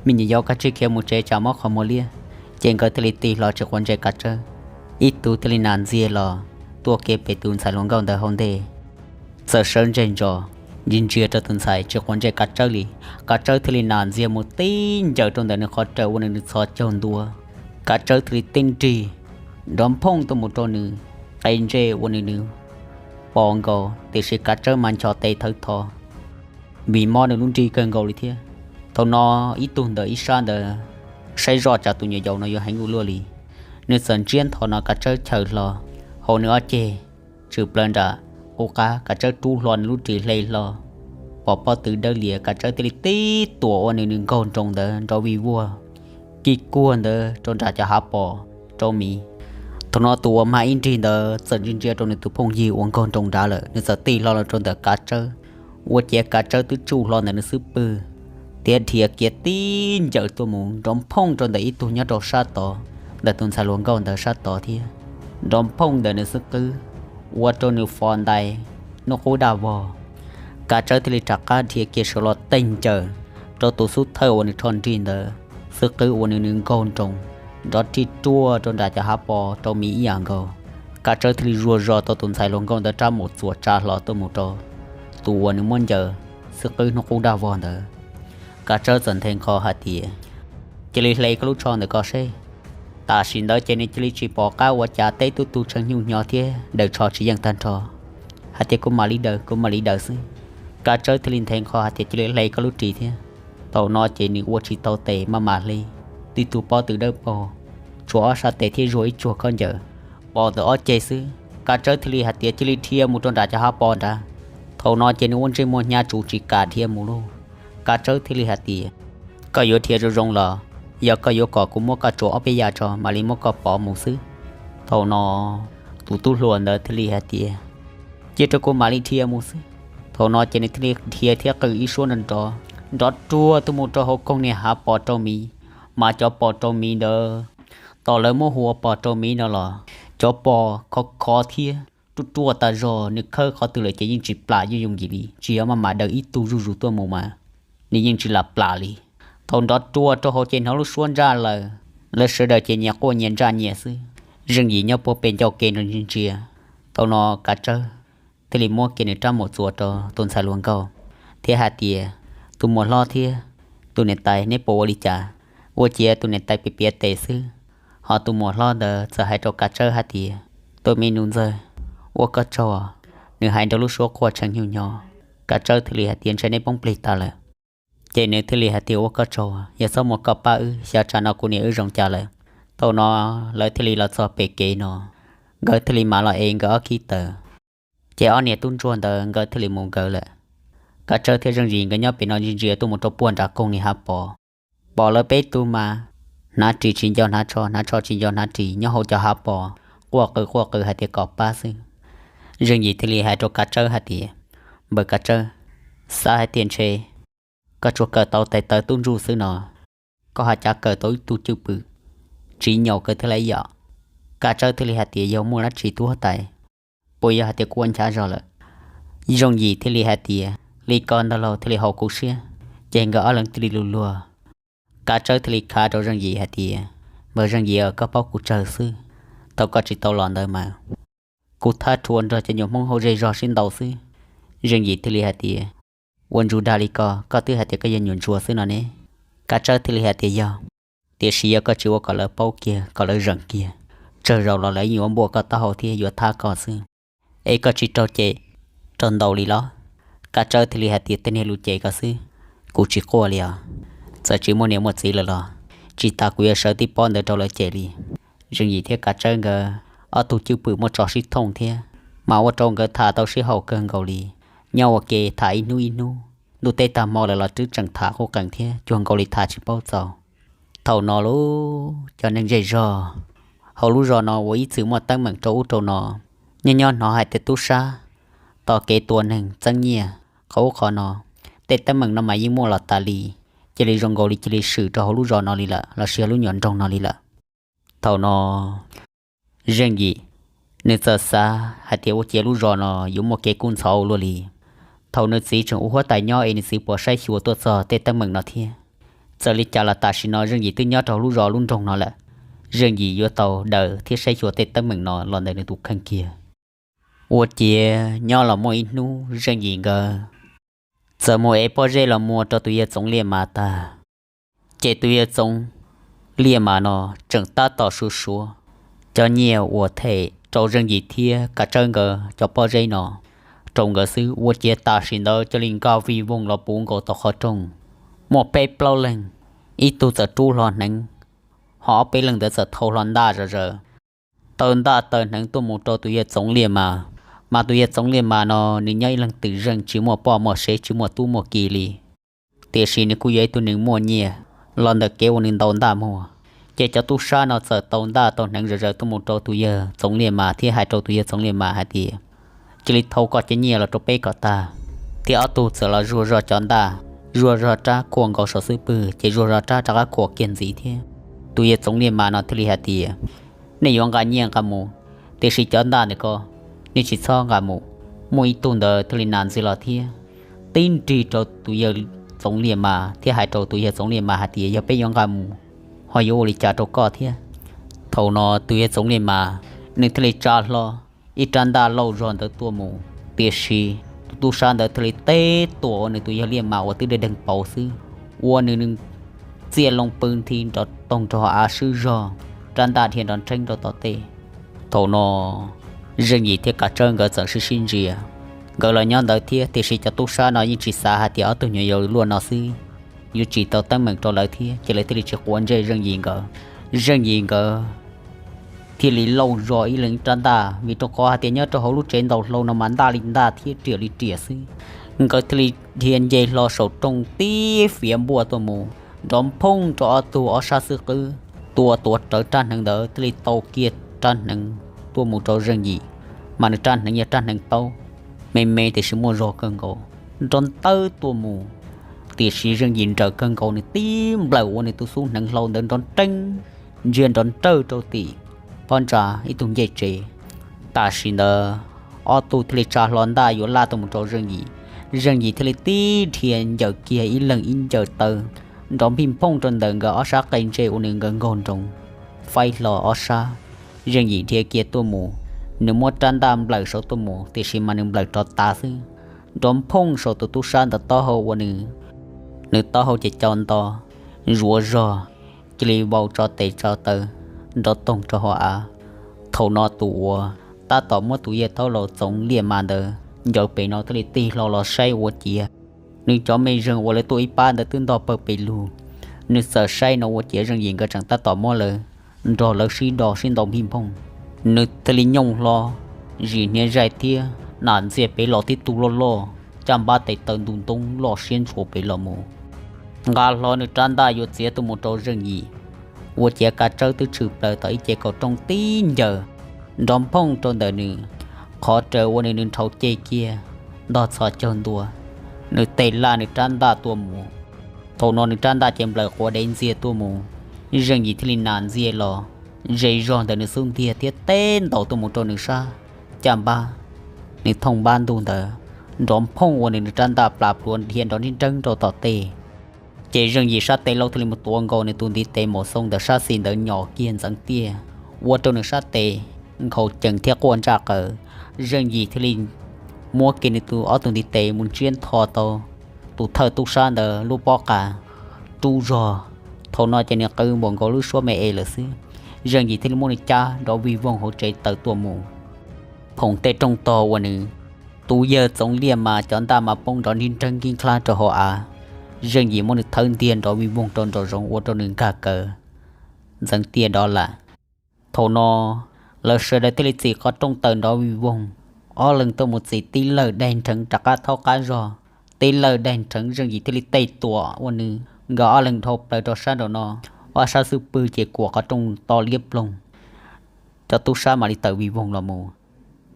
me nyuam yaus kav tsij khiav mus tsev tsam mob qhov muag liab. Ces nkawd thiaj li tig hlo tsis quav ntsej Kav Tsawb. Ib tug thiaj li nas ntxiag los tuaj kev pem tus ntxhais hluas nkauj ntawd hauv ntej, txawm sawv ntseg ntsos ntsia ntsia rau tus ntxhais tsis quav ntsej Kav Tsawb li. Kav Tsawb thiaj li nas ntxiag mus tib ncaws rau ntawm nws qhov raws ua nws nws txhos caug ntua. Kav Tsawb thiaj li tib nrig nrov nphooj tuaj mus rau nws qe ntsej ua nws nws pos nkaus, tiam sis Kav Tsawb mas nchos tes thawv thov vim mob nws lub nrig kawg nkaus li thiab. Thaum no ib tug ntawm ib sab ntawd saib zoj tsam tus nyuam yaus no yuav heev ua luaj li, nws txawm ntsiab nthos no Kav Tsawb chaws hlo hauv nws ob ceg, tshwm plaws nram qub qab. Kav Tsawb rub hlo nws lub ris hle hlo, pom pob tw dawb lias, Kav Tsawb thiaj li tib tuam ua nws nws nkaug nroos ntawd nrov vij vuag kig kuag ntawd rau nram cov hav pos rau miv. Thaum no tus uas mag ib nrig ntawd txawm ntsia ntsia rau nws tus phooj ywg uas nkaug nroos nrad lawm, nws txawm tig hlo los rau ntawm Kav Tsawb, ua ciav Kav Tsawb twb tsuj hlo ntawm nws xub pwg thiab dhia kiag tib ncaws tuaj mus nrov nphooj rau ntawm ib tug nyob rau sab tod, ntawm tus ntxhais hluas nkauj ntawd sab tod thiab nrov nphooj ntawm nws xub qwb, ua rau nws fo ntais hnub qub daj vog. Kav Tsawb thiaj li rov qab dhia kiag sawv los teg ncaws rau tus xub thawj uas nws rho nrig ntawd xub qwb ua nws nws nkaug nroos nrov rij ruaj rau nram cov hav pos rau miv ib yam nkaus. Kav Tsawb thiaj li zuag zog tau tus ntxhais hluas nkauj ntawd rab mus txuas tsa hlo tuaj mus rau tus uas nws muab ncaws xub qwb hnub qub daj vog ntawd. Kav Tsawb txawm nthe nqho hais tias, cia li hle koj lub tsho ntawm ko seb. Tam sim ntawd ces nws cia li tsis pom qab ua cas, teb tub tu tshee nyuj hnyo thiab daws tsho tsis yeej tag nrho, hais tias, kuv mam li daws, kuv mam li daws xwb. Kav Tsawb thiaj li nthe nqho hais tias, cia li hle koj lub ris thiab. Thaum no ces nws ua tsis tau tes maj mam hle, tib tug pob tw dawb paug, tshuav ob sab tes thiab zuag ib tsuag khaub ncaws pov ntawm ob ceg xwb. Kav Tsawb thiaj li hais tias, cia li dhia mus rau nram cov hav pos nrad. Thaum no ces nws ua ntsej muag hnyav tsuv tsis kam dhia mus lauj. Kav Tsawb thiaj li hais tias, koj yuav dhia zoo zoo los yog koj yuav kom kuv muab koj tsuav ob peb yam tso mam li muab koj pov mus xwb? Thaum no tus tub hluas ntawd thiaj li hais tias, cia rau kuv mam li dhia mus xwb. Thaum no ces nws thiaj li dhia thiab qw ib suab nrov nrov, nrov ruag tuaj mus rau hauv koog niag hav pos rau miv. Mas cov pos rau miv ntawd, tos lawv muab hu ua pos rau miv no los, cov pos khov khov thiab ruaj ruaj tas zog, nws khawb qhov twg lawm ces yeej tsis plam yooj yooj yim li, tsis yog maj mam daws ib tug zuj zus tuaj mus mas nws yeej tsis lam plam li. Thaum nrov ruag rau hauv ces hnov lub suab ntsaj lawm, lawv sawv daws ces nyias quaj nyias ntsaj nyias xwb. Zeej Yim nyob puag pem ncauj kev nrog ntsia ntsia. Thaum no Kav Tsawb thiaj li muab kiag nws rab maum txuas rau tus ntxhais hluas nkauj thiab hais tias, tus muam hlob thiab tus niam tais, neb puas ua li cas? Ua ciav tus niam tais piav piav tes xwb, ho tus muam hlob ntawd txawm hais rau Kav Tsawb hais tias, tus me nus ntxawg, ua koj tsaug. Nws hais nrog lub suab quaj tshee nyuj nyo. Kav Tsawb thiaj li hais tias, ntshe neb poob plig tas lawm. Ces nws thiaj li hais tias, ua koj tsaug, yog txhob muab koj pab wb, xyov tsam no kuv niam wb zoo cas lawm. Thaum no lawv thiaj li los txog pem kev no, nkawd thiaj li mam los ev nkawd ob khib taws. Ces ob niag tub ntsuag ntawd nkawd thiaj li mus nkawd lawm. Kav Tsawb thiab Zeej Yim nkawd nyob pem no ntsia ntsia tuaj mus rau puag nram koog niag hav pos. Pom lawv peb tug mas hnav ris tsis nco hnav tsho, hnav tsho tsis nco hnav ris, nyob hauv cov hav pos quaj qw quaj qw hais tias kom pab xwb. Zeej Yim thiaj li hais rau Kav Tsawb hais tias, npawg Kav Tsawb, xav hais tias ntshe koj tsuas kawm tau tais taws tub ntsuj xwb no, koj ho cav kawm tau ib tug cwj pwm tsis nyaum kawg thiab lauj yom? Kav Tsawb thiaj li hais tias, yog muaj dab tsi tub huab tais, puas yog hais tias kuv ua nchav zog lawm? Zeej Yim thiaj li hais tias, li ko ntag lauj, thiaj li haum kuv siab. Ces nkawd ob leeg thiaj li luag luag. Kav Tsawb thiaj li khav rau Zeej Yim hais tias, npawg Zeej Yim, koj paub kuv tsawg xwb, thaum koj tsis tau los ntawd mas kuv thab rhuav nrog cov nyuam Hmoob hauv zej zog sib ntaus xwb. Zeej Yim thiaj li hais tias, ua ntsuag dag li ko, koj twb hais tias koj yog nyuam ntsuag xwb no ne. Kav Tsawb thiaj li hais tias, yog, tiam sis yog koj tsis ua kom lawv paub kiag kom lawv zeem kiag, tsawg zaus los lawv yeej yuav npuaj koj taub hau thiab yuav thab koj xwb. Es koj tsis raug cem raug ntaus li los? Kav Tsawb thiaj li hais tias, tej niag lus cem ko xwb, kuv tsis quaj li os. Txawm tsis muaj niam muaj txiv lawm los tsis tas kuv yuav sawv tib pob ntawd rau lawv cem li. Zeej Yim thiab Kav Tsawb nkawd ob tug cwj pwm muaj tso sib thooj thiab, mas ua rau nkawd tham tau sib haum kawg nkaus li. Nyob ua ke tham ib hnub ib hnub, ntuj teb tag hmo lawm los twb tseem tham qub qees thiab cuag nkaus li tham tsis paub txaus. Thaum no lauj, cov neeg zej zog hauv lub zos no uas ib txwm muaj teeb meem rau ub rau no, nyob nyob hnov hais tias tub sab tos kev tua neeg txeeb nyiaj qhov ub qhov no, tej teeb meem no mas yeej muaj los tas li, cia li zoo nkaus li cia li swm rau hauv lub zos no li lawm los sis yog lub nyuam nroog no li lawm. Thaum no Zeej Yim nws txawm xav hais tias ua ciav lub zos no yuav muaj kev kub ntxhov ua luaj li. Thaum nws txiv tseem ua huab tais nyob es nws txiv puas saib xyuas tuaj txog tej teeb meem no thiab? Txawm li cas los tam sim no Zeej Yim twb nyob rau hauv lub zos lub nroog no lawm, Zeej Yim yuav tau daws thiab saib xyuas tej teeb meem no los ntawm nws tus kheej kiag. Ua ciav nyob los muaj ib hnub Zeej Yim nkawd txawm mus ev pob zeb los muag rau tus yawg Txoov Liaj Mas tag, ces tus yawg Txoov Liaj Mas no tseem tab tom suav suav cov nyiaj uas them rau Zeej Yim thiab Kav Tsawb nkawd cov pob zeb no rau nkawd xwb. Ua ciav tam sim ntawd cia li nkag vij voog los puv nkaus tom qhov rooj, muaj peb plaub leeg, ib tug txawm rub hlo hneev, ho ob peb leeg ntawd txawm thau hlo ntaj zom zaws, taw ntaj taw hneev tuaj mus rau tus yawg Txoov Liaj Mas. Mas tus yawg Txoov Liaj Mas no nws nyob ib leeg twm zeej, tsis muaj poj muaj sev, tsis muaj tub muaj ki li, tiam sis nws kuj yog ib tug neeg muaj nyiaj los ntawm kev uas nws ntaus ntaj muag. Ces cov tub sab no txawm tau ntaj tau hneev zom zaws tuaj mus rau tus yawg Txoov Liaj Mas thiab hais rau tus yawg Txoov Liaj Mas hais tias, cia li thau koj cov nyiaj los rau peb kom tag. Thiab ob tug txawm los zuag zog cov ntaj, zuag zog rab khuam nkaus saum xub pwg, ces zuag zog rab rov qab khuam kiag ntxiv thiab. Tus yawg Txoov Liaj Mas no thiaj li hais tias, nej yuav nqa nyiaj nqa mus, tiam sis cov ntaj ntawm ko nej tsis txhob nqa mus. Muaj ib tug ntawd thiaj li nas ntxiv los thiab tib nrig rau tus yawg Txoov Liaj Mas thiab hais rau tus yawg Txoov Liaj Mas hais tias, yog peb yuav nqa mus, ho yuav ua li cas rau koj thiab? Thaum no tus yawg Txoov Liaj Mas nws thiaj li tsa hlo ib rab ntaj lauj zog ntawd tuaj mus, tiam sis tus tub sab ntawd thiaj li teb tuam ua nws tus yawg Liaj Mas uas twb deeg deeg pauv xwb, ua nws txiaj loo pw nthi nrov toog rau hauv av swb zog, rab ntaj dhia nrov nrheeb rau tom tej. Thaum no Zeej Yim thiab Kav Tsawb nkawd txawm sib sib ntsia, nkawd los nyob ntawd thiab, tiam sis cov tub sab no yeej tsis xav hais tias ob tug nyuam yaus luaj no xwb yuav tsim tau teeb meem rau lawv thiab, ces lawv thiaj li tsis quav ntsej Zeej Yim nkawd. Zeej Yim nkawd thiaj li lauj zog ib leeg ib rab ntaj, vim rau qhov hais tias nyob rau hauv lub tsev ntaus hlau no mas ntaj li ntaj thiab riam li riam xwb. Nkawd thiaj li dhia nce hlo saum rooj tib fiav npuaj tuaj mus, nrov nphooj rau ob tug ob sab xwb qwb, tua tuav rawv rab hneev ntawd thiaj li tau kiag rab hneev tuaj mus rau Zeej Yim, mas nws rab hneev yog rab hneev taub. me me tiam sis muaj zog kawg nkaus, nrov ntawd tuaj mus. Tiam sis Zeej Yim nrawm kawg nkaus, nws tib nplawm ua nws tus xub hneev hlau ntawd nrov nreeb, ntsia nrov nrawj rau tim phab ntsa ib tug ncej tsev. Tam sim ntawd ob tug thiaj li tsa hlo ntaj yuav laj tuaj mus rau Zeej Yim. Zeej Yim thiaj li tib dhia ncaws kiag ib leeg ib ncaws taw, nrov npij nphooj rau ntawm nkawd ob sab qe ntse ua nws nkawd nkaug nroos, faib hlo ob sab. Zeej Yim dhia kiag tuaj mus, nws muab rab ntaj nplawm saud tuaj mus, tiam sis mas nws nplawm rov tas xwb, nrov nphooj saum tus tub sab ntawd taub hau ua nws, nws taub hau ces co nto, zuav zog, cia li vau tso tes tso taw, nrov toog rau hauv av. Thaum no tus uas tab tom muab tus yawg thaub laus Txoov Liaj Mas ntawd ncaws pem no thiaj li tig hlo los saib ua ciav, nws cov me zeeg uas lawv tuaj ib pab ntawd twb ntog pawg pes lug. Nws txawm saib no ua ciav Zeej Yim nkawd tseem tab tom muab lawv nrog lawv sib do sib ntaus npij nphooj. Nws thiaj li nyooj hlo, zim hniav zaig thiab nam ntxiag pem los tib tug loj loj, caj npab tes taw ntu ntoob loj siab ntshua pem los mus, nqa hlo nws rab ntaj yuav txiav tuaj mus rau Zeej Yim. Ua ciav kav tsawb twb tshwm plaws tom ib ce kaum rooj tib ncaws, nrov nphooj rau ntawm nws, qhov raws ua nws nws nrhau ceg kiag, ntog txhos caug ntua, nws tes laj nws rab ntaj tua mus. Thaum no nws rab ntaj ces nplawm quav dev ntxiag tuaj mus, Zeej Yim thiaj li nas ntxiag los ze zog ntawm nws xub ntiag thiab teb ntaus tuaj mus rau nws sab caj npab. Nws thooj npab ntug ntawd, nrov nphooj ua nws nws rab ntaj plas pluav dhia nrov nrib nreeb rau tom tej. Ces Zeej Yim sab tes laub thiaj li mus tuav nkaus nws tus ntiv tes maum xoo ntawm sab xis ntawd nyom kiag ntxeev tiaj, ua rau nws sab tes nkhaus cees thiab quaj ntsaj qawv. Zeej Yim thiaj li muab kiag nws tus ob tug ntiv tes mus ntsiab ntho tau tus thawj tub sab ntawd lub pob qa rub zog. Thaum no ces nws qw npaum nkaus lub suab me es lawm xwb. Zeej Yim thiaj li muab nws cab nrov vij voog hauv tsev taws tuaj mus. Phoom tej rooj tog ua nws, tus yawg Txoov Liaj Mas cov ntaj mas poob nrov nrib nreeb nkib nklab rau hauv av. Zeej Yim muab nws thawb ntiag nrov vij voog rau nraum zoov ua rau nws nkag kawg ntxeev tiaj dov lam. Thaum no lawv sawv daws thiaj li txim qhov rooj taws nrov vij voog, ob leeg tuaj mus txim tib lawj daig nrheev rov qab thaub qab zog. Tib lawj daig nrheev Zeej Yim thiaj li tej tuam ua nws nkawd ob leeg dhau plaws rau sab nraum no, ob sab xub pwg ces kuam qhov rooj to liab ploog. Cov tub sab mam li tawm vij voog los mus.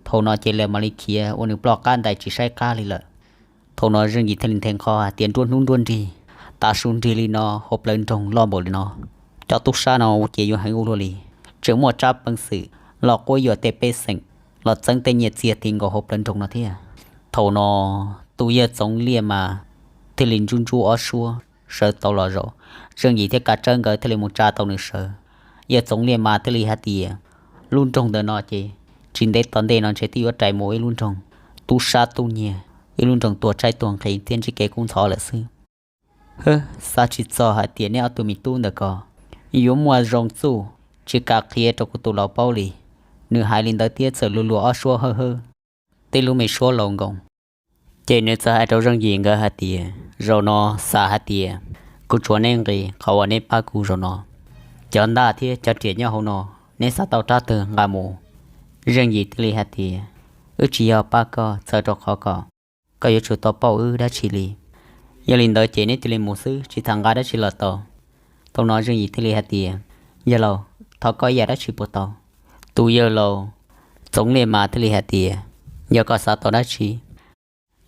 Thaum no ces lawv mam li khiav ua nws ploj qab ntais tsis saib qab li lawm. Thaum no Zeej Yim thiaj li nthe nqho hais tias nruab hnub nruab nrig, tav su nrig li no hauv plawv nroog loj npaum li no, cov tub sab no ua ciav yuav heev ua luaj li. Tseem muaj tsab peev xwm los quab yuam tej pej xeem, los txeeb tej nyiaj txiag ti nkaus hauv plawv nroog no thiab. Thaum no tus yawg Txoov Liaj Mas thiaj li ntsuj ntsuj ob suab sawv tau los zaum, Zeej Yim thiab Kav Tsawb nkawd thiaj li mus tsa tau nws sawv. Yawg Txoov Liaj Mas thiaj li hais tias, lub nroog ntawm no ces tsis ntev tom ntej no ntshe twb yuav rais mus ib lub nroog tub sab tub nyiag, ib lub nroog tuag tshaib tuag nqhis thiab ntsib kev kub ntxhov lawm xwb. Hwb, xav tsis txog hais tias neb ob tug me tub ntawm ko yuav muaj zoo txuj tsis kam qhia rau kuv tus laus paub li. Nws hais li ntawd thiab txawm luag luag ob suab hawb hawb, tib lub me suab laus nkoos. Ces nws txawm hais rau Zeej Yim nkawd hais tias, zaum no xav hais tias kuv tsuav neb nqi qhov uas neb pab kuv zaum no. Cov ntaj thiab cov riam nyob hauv no, neb xav tau rab twg nqa mus. Zeej Yim thiaj li hais tias, wb tsis yog pab koj txhawm rau qhov kom koj yuav tsum tau pauj wb dab tsi li. Yog li ntawd ces neb cia li mus xwb, tsis tham nqa dab tsi los tau. Thaum no Zeej Yim thiaj li hais tias, yawg laus, thov koj ib yam dab tsi puas tau? Tus yawg laus Txoov Liaj Mas thiaj li hais tias, yog koj xav tau dab tsi?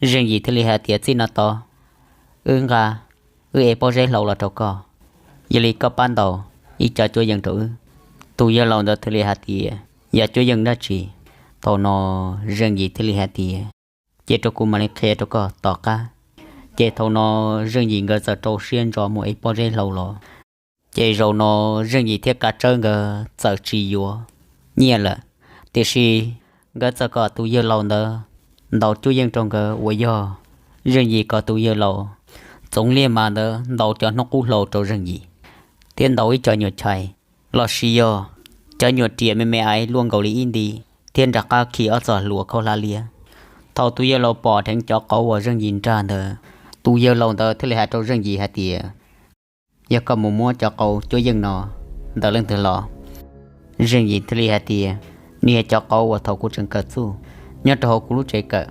Zeej Yim thiaj li hais tias, txij no tod wb nqa wb ev pob zeb hlau los rau koj, yog li koj pab ntaus ib co cuab yeej rau wb. Tus yawg laus ntawd thiaj li hais tias, yog cuab yeej dab tsi? Thaum no Zeej Yim thiaj li hais tias, cia rau kuv mam li qhia rau koj tom qab. Ces thaum no Zeej Yim nkawd txawm rau siab ntso mus ev pob zeb hlau los. Ces zaum no Zeej Yim thiab Kav Tsawb nkawd txawm tsis yuav nyiaj lawm, tiam sis nkawd txawm kom tus yawg laus ntawd ntaus cuab yeej rau nkawd uas yog Zeej Yim kom tus yawg laus Txoov Liaj Mas ntawd ntaus cov hnub qub hlau rau Zeej Yim, thiab ntaus ib co nyuam chais los sis yog cov nyuam riam me me aiv luaj nkaus li ib nti, thiab nram qab khi ob txoj hlua khaub hlab liab. Thaum tus yawg laus pom dheev cov qauv uas Zeej Yim nrag ntawd, tus yawg laus ntawd thiaj li hais rau Zeej Yim hais tias, yog koj mus muab cov qauv cuab yeej no ntawm leej twg los? Zeej Yim thiaj li hais tias, nws yog cov qauv uas thaum kuv tseem kawm txuj nyob rau hauv kuv lub tsev kawm,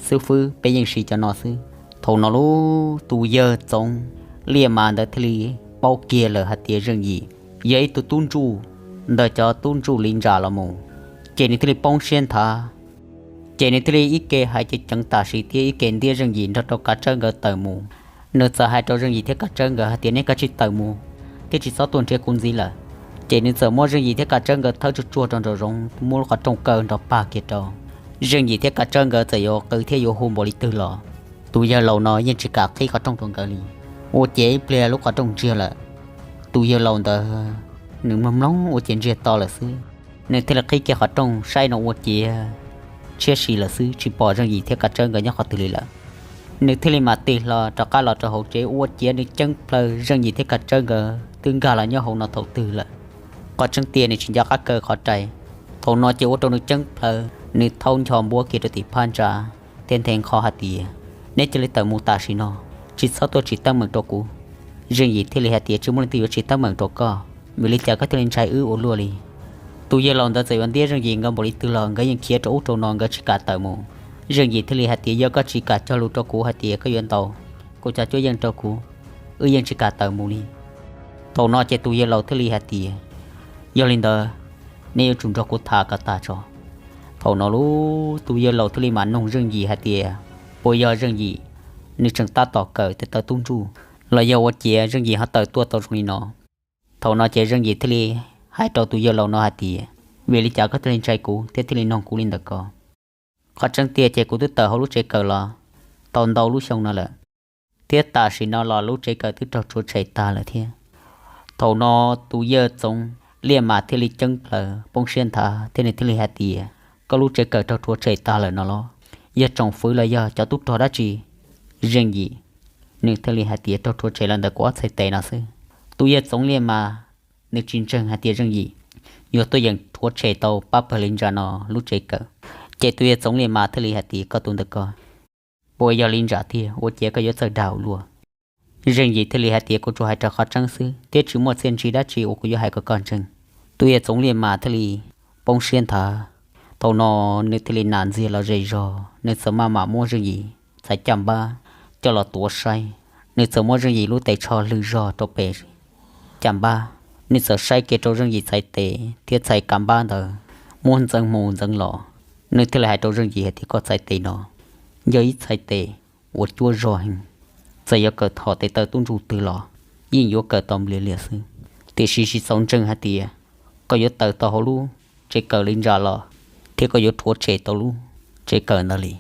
xib fwb peb yeej siv cov no xwb. Thaum no lub tus yawg Txoov Liaj Mas ntawd thiaj li paub kiag lawm hais tias Zeej Yim yog ib tug tub ntsuj ntawm cov tub ntsuj li ntsa los mus, ces nws thiaj li poob siab nthav, Ces nws thiaj li ib ke hais ceev ceev tam sim thiab ib ke ntiab Zeej Yim nrog rau Kav Tsawb nkawd tawm mus. Nws txawm hais rau Zeej Yim thiab Kav Tsawb nkawd hais tias, nej kav tsij tawm mus thiab tsis txhob tuaj nrhiav kuv ntxiv lawm. Ces nws txawm muab Zeej Yim thiab Kav Tsawb nkawd thawb tsuag tsuag rau nraum zoov, muab lub qhov rooj kaw nrov pag kiag rau. Zeej Yim thiab Kav Tsawb nkawd txawm yuav qw thiab yuav hu npaum li twg los tus yawg laus no yeej tsis kam qhib qhov rooj rau nkawd li. Ua ciav ib pliag lub qhov rooj ntsiag lawm. Tus yawg laus ntawd nws mloog mloog ua ciav ntsiag to lawm xwb, nws thiaj li qhib kiag qhov rooj saib no ua ciav tshiab si lawm xwb, tsis pom Zeej Yim thiab Kav Tsawb nkawd nyob qhov twg li lawm. Nws thiaj li mam tig hlo rov qab los rau hauv tsev ua ciav nws ceeb plaws Zeej Yim thiab Kav Tsawb nkawd twb nkag los nyob hauv no thaum twg lawm. Qhov tseeb tiag nws tsis nco qab kaw qhov rai. Thaum no ces ua rau nws ceeb plaws, nws thaub ncho npuab kiag rau tim phab ntsa thiab nthe nqho hais tias, neb cia li tawm mus tam sim no, tsis txhob tuaj tsim teeb meem rau kuv. Zeej Yim thiaj li hais tias, tsis muaj leej twg yuav tsim teeb meem rau koj, vim li cas koj thiaj li ntshai wb ua luaj li? Tus yawg laus ntawd txawm yuav ntiab Zeej Yim nkawd npaum li twg los nkawd yeej khiav rau ub rau no, nkawd tsis kam tawm mus. Zeej Yim thiaj li hais tias, yog koj tsis kam cog lus rau kuv hais tias koj yuav ntaus kuv cov cuab yeej rau kuv, wb yeej tsis kam tawm mus li. Thaum no ces tus yawg laus thiaj li hais tias, yog li ntawd, neb yuav tsum nrog kuv tham kom tag tso. Thaum no lub tus yawg laus thiaj li mam noog Zeej Yim hais tias, puas yog Zeej Yim nws tseem tab tom kawm tes taw tub ntsuj los yog ua ciav Zeej Yim ho tawm tuaj tau zoo li no? Thaum no ces Zeej Yim thiaj li hais rau tus yawg laus no hais tias, vim li cas koj thiaj li ntshai kuv thiab thiaj li noog kuv li ntawm ko? Qhov tseeb tiag ces kuv twb tawm hauv lub tsev kawm los tau ntau lub xyoo no lawm, thiab tam sim no los lub tsev kawm twb raug rhuav tshem tag lawm thiab. Thaum no tus yawg Txoov Liaj Mas thiaj li ceeb plaws poob siab nthav thiab nws thiaj li hais tias, koj lub tsev kawm raug rhuav tshem tag lawm no los yog tsoom fwv los yog cov tub rog dab tsi? Zeej Yim nws thiaj li hais tias, raug rhuav tshem los ntawm kuv ob txhais tes no xwb. Tus yawg Txoov Liaj Mas nws tsis ntseeg hais tias Zeej Yim yuav tuaj yeem rhuav tshem tau pab pawg li ntsa no lub tsev kawm. Ces tus yawg Txoov Liaj Mas thiaj li hais tias, koj tus ntawm ko puas yog li ntsa tiag ua ciav koj yuav txawj dag ua luaj? Zeej Yim thiaj li hais tias, kuv tsuas hais raws qhov tseeb xwb thiab tsis muaj txiaj ntsig dab tsi uas kuv yuav hais kom koj ntseeg. Tus yawg Txoov Liaj Mas thiaj li poob siab nthav. Thaum no nws thiaj li nam ntxiag los zes zog, nws txawm maj mam muab Zeej Yim txhais caj npab coj los tuav saib. Nws txawm muab Zeej Yim lub tes tsho hlwb zog rau pem caj npab, nws txawm saib kiag rau Zeej Yim txhais tes thiab txhais kav npab ntawd muab ntxeev mus ntxeev los. Nws thiaj li hais rau Zeej Yim hais tias, koj txhais tes no yog ib txhais tes uas cuab zog heev, txawm yuav kawm thaum tes taw tub ntsuj twg los yeej yuav kawm tau nplias lias xwb. Tiam sis tsis txaus ntseeg hais tias koj yuav tawm tau hauv lub tsev kawm li ntsa los thiab koj yuav rhuav tshem tau lub tsev kawm ntawd li.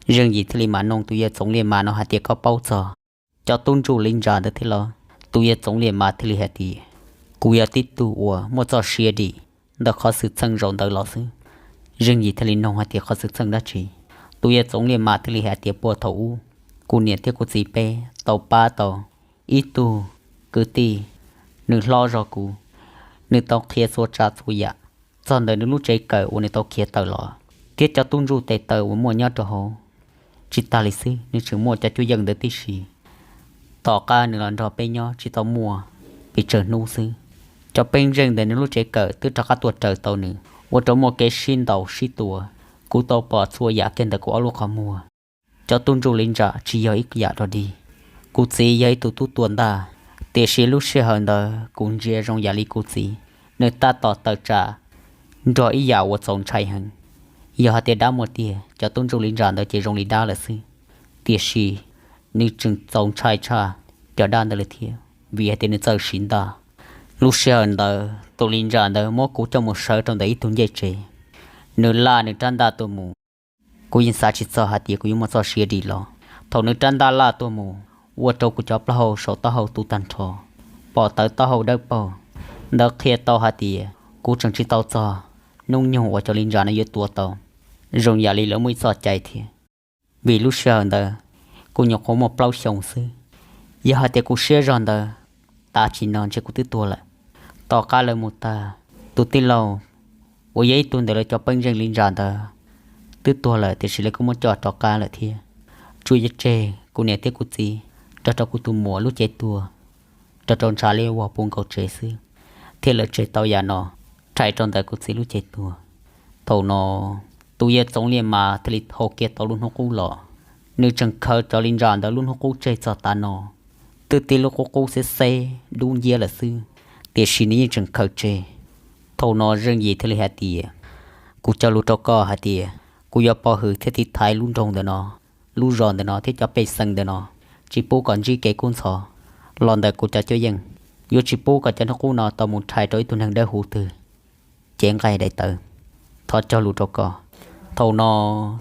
Zeej Yim thiaj li mam noog tus yawg Txoov Liaj Mas no hais tias, koj paub txog cov tub ntsuj li ntsa ntawd thiab los? Tus yawg Txoov Liaj Mas thiaj li hais tias, kuv yog tib tug uas muaj txoj sia dim ntawm qhov xwm txheej zaum ntawd los xwb. Zeej Yim thiaj li noog hais tias, qhov xwm txheej dab tsi? Tus yawg Txoov Liaj Mas thiaj li hais tias, puag thaum ub kuv niam thiab kuv txiv peb tau pab tau ib tug kwv tij, nws hlob zog kuv, nws tau qhia txhua tsav txhua yam txog ntawm nws lub tsev kawm uas nws tau khiav tawm los thiab cov tub ntsuj tes taw uas muaj nyob rau hauv. Tsis tas li xwb, nws tseem muaj cov cuab yeej ntawd tib si. Tom qab nws los nrog peb nyob tsis tau muaj pes tsawg hnub xwb, cov pej xeem ntawm nws lub tsev kawm twb rov qab tuaj raws tau nws, ua rau muaj kev sib ntaus sib tua. Kuv tau pom txhua yam kiag ntawm kuv ob lub qhov muag. Cov tub ntsuj li ntsa tsis yog ib yam dog dig. Kuv txiv yog ib tug tub tua ntaj, tiam sis lub sij hawm ntawd kuv ntsia zoo yam li kuv txiv, nws tab tom tawm tsam nrog ib yam uas txaus ntshai heev. Yog hais tias dab muaj tiag, cov tub ntsuj li ntsa ntawd ces zoo li dab lawm xwb. Tiam sis nws tseem txaus ntshai tshaj cov dab ntawd lawm thiab, vim hais tias nws txawj siv ntaj. Lub sij hawm ntawd tus li ntsa ntawd muab kuv coj mus sawv rau ntawm ib tug ncej tsev, nws laj nws rab ntaj tuaj mus. Kuv yeej xav tsis txog hais tias kuv yuav muaj txoj sia dim los. Thaum nws rab ntaj laj tuaj mus, ua rau kuv cov plaub hau saum taub hau tu tag nrho, pom tawv taub hau dawb paug. Ntawd qhia tau hais tias kuv tseem tsis tau txog hnub nyoog uas cov li ntsa no yuav tua tau, zoo yam li lawv muaj ib txoj cai thiab. Vim lub sij hawm ntawd kuv nyuam qhuav muaj plaub xyoos xwb. Yog hais tias kuv siab zog ntawd, tam sim no ntshe kuv twb tuag lawm. Tom qab lawv mus tag, tus tij laug uas yog ib tug ntawm lawv cov pej xeem li ntsa ntawd twb tuag lawm, tiam sis lawv kuj muab coj rov qab lawm thiab. Tsuas yog tseg kuv niam thiab kuv txiv, nrog rau kuv tus muam lub cev tuag, nrog rau ntshav liab vog puv nkaus tsev xwb, thiab lawv tseg tau yam no rhais rau ntawm kuv txiv lub cev tuag. Thaum no, tus yawg Txoov Liaj Mas thiaj li thau kiag tau lub hnub qub los. Nws tseem khaws cov li ntsa ntawd lub hnub qub tseg txog tav no, twb tib lub qub qub xeb xeb dub nciab lawm xwb, tiam sis nws yeej tseem khaws tseg. Thaum no Zeej Yim thiaj li hais tias, kuv cog lus rau koj hais tias Kuv yuav pov hwm thiab tiv thaiv lub nroog ntawm no, lub zos ntawm no thiab cov pej xeem ntawm no, tsis pub kom ntsib kev kub ntxhov los ntawm kuv cov cuab yeej. Yuav tsis pub kom cov hnub qub no tau mus rhais rau ib tug neeg dawb huv twg cev nqaij daim tawv. Thov cog lus rau koj. Thaum no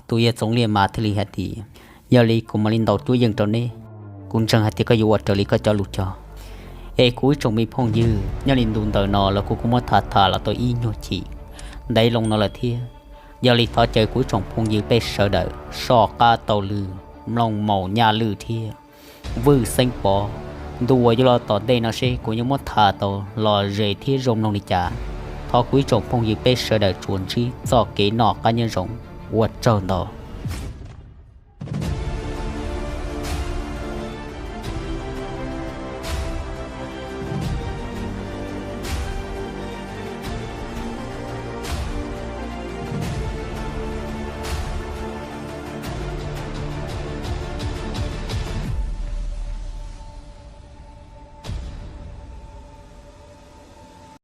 tus yawg Txoov Liaj mas thiaj li hais tias, yog li kuv mam li ntaus cuab yeej rau neb. Kuv ntseeg hais tias koj yuav ua raws li koj cov lus cog. Es kuv ib tsoom me phooj ywg, nyob li ntu ntawm no los kuv kuj muab tham tham los tau ib nyuag chim ntev loo no lawm thiab. Yog li thov caw kuv ib tsoom phooj ywg peb sawv daws soj qab taug lw, mloog maum nyaj lwj thiab vwj xeeb pov ntu uas yuav los tom ntej no seb kuv yuav muab tham tau los ze thiab zoo mloog li cas. Thov kuv ib tsoom phooj ywg peb sawv daws tsuas ntsib txoj kev noj qab nyob zoo. Ua tsaug ntau.